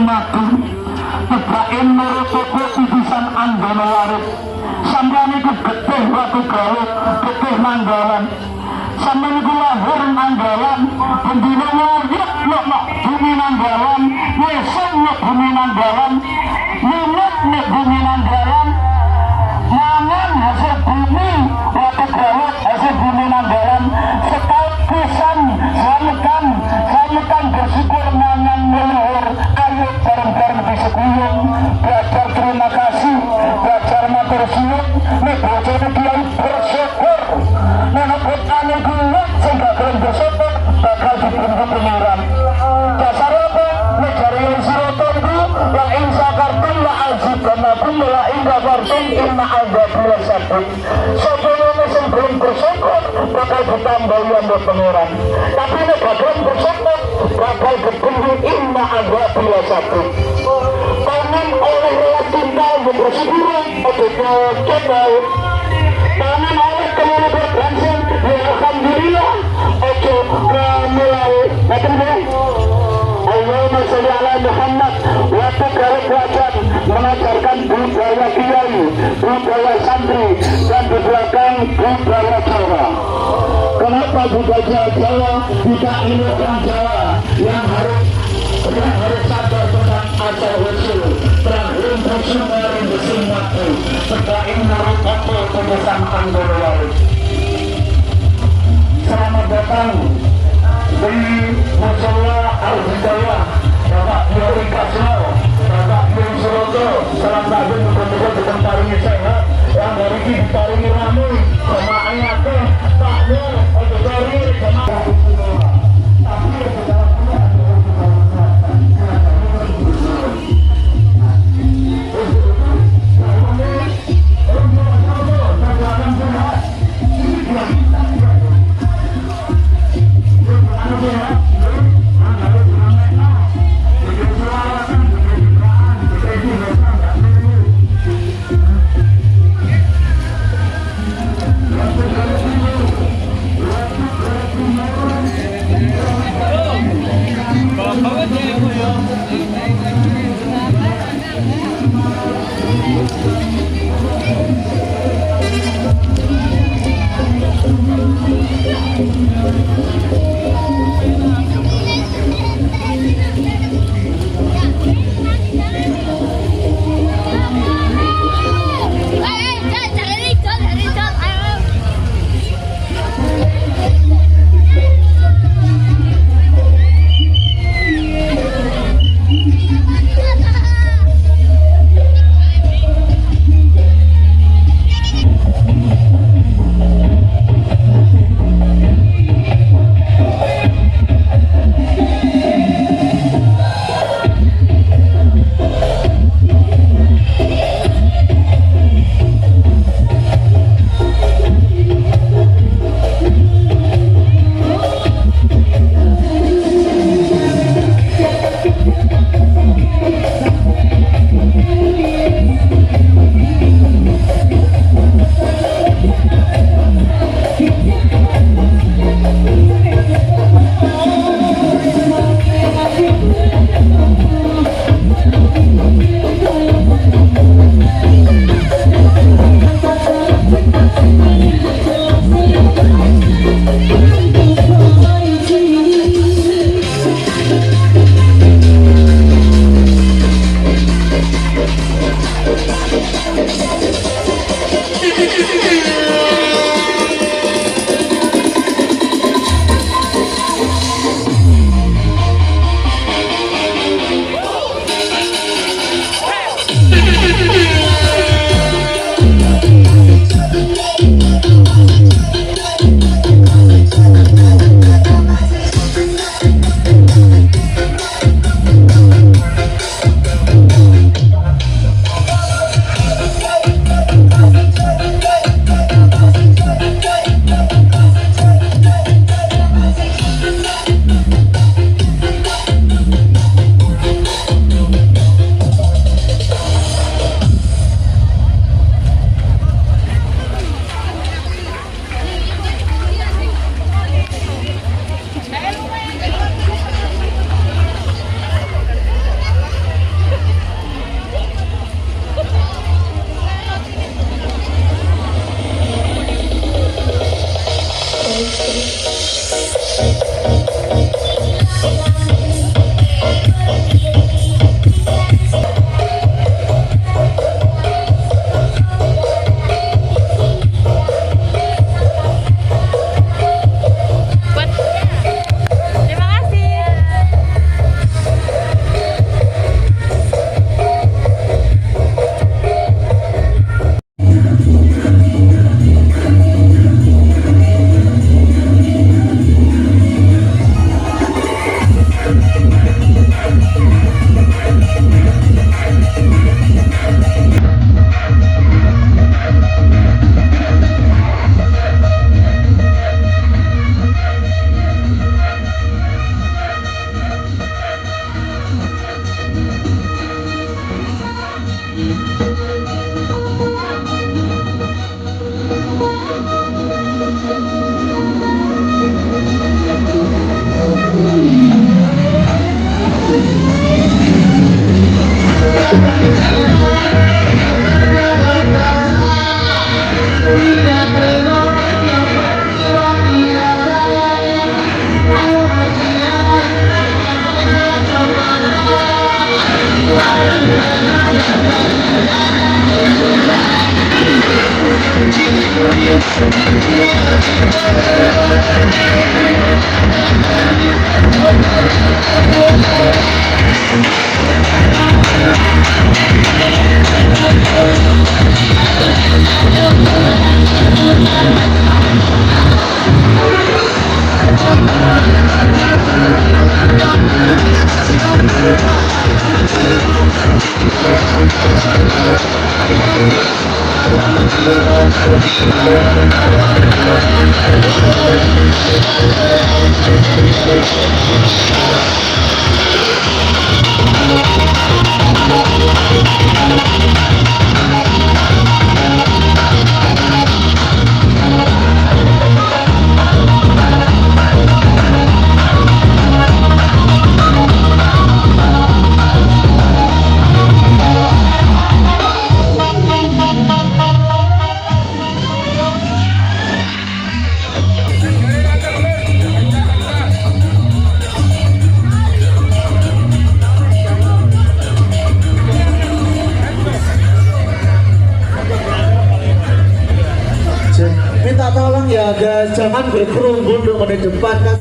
Madu, Ibrahim Nurutoko Utusan Anggono Warut. Sampeyan watu galuh getih nanggalan. Sampeyan iku lahir nanggalan, bendina nguyet nek bumi nanggalan, ngeseng nek bumi nanggalan, nyumet nek bumi nanggalan, mangan hasil bumi watu galuh hasil bumi nanggalan. Setahun pisan slametan, slametan bersyukur mangan leluhur. Ayo bareng-bareng disekuyung, belajar terima kasih, belajar matur suwun. Nek bojone kiai bersyukur, nek botane kuwi sing gak gelem bersyukur bakal dibentuk pengiran. Dasar apa? Nek jare Yai Suroto iku la in syakartum la azidannakum la in kafartum inna adzabi lasyadid. Sapa wong sing gelem bersyukur bakal ditambahi ambek pengiran. Tapi nek gak gelem bersyukur bakal dibentuk inna adzabi lasyadid. Panen oleh timbal bersyukur ojo coba. Panen oleh telur berlangsung ya alhamdulillah ojo mulai macam ni. Allahumma sholli ala Muhammad. Waktu garuk wajan mengajarkan budaya kiai, budaya santri, dan di belakang budaya Jawa. Kenapa budaya Jawa? Jika ini orang Jawa yang harus sadar tentang asal usul, terang bersyukur bersimatu, sebaik menurut apa kebesaran Anggoro. Selamat datang di Musholla Al-Hidayah, Bapak Kiai Kasno, Bapak Kiai Suroto. Salam takjil, muga-muga diparingi sehat, yang dari ini diparingi rame, jamaahnya akeh, takmir, auditori, jamaah istimewa. Tapi di dalam ini ada Minta tolong ya guys, jangan berkerumun dong di depan kan.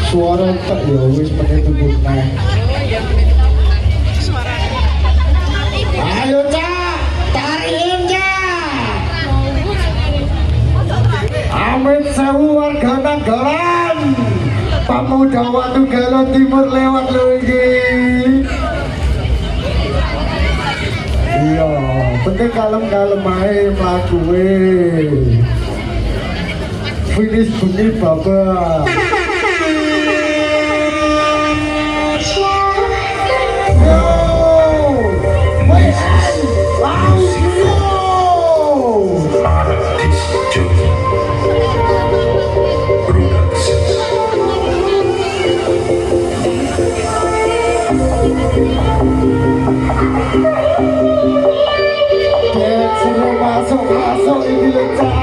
Suara tak ya wis meneh tunggu neh. Ayo Cak, tariin Cak. Amit sewu warga Nanggalan. Pemuda Watu Timur lewat lho iki. Iya, penting kalem-kalem ae mlakuwe. Finish bengi babak. Masuk-masuk ini lho Cak.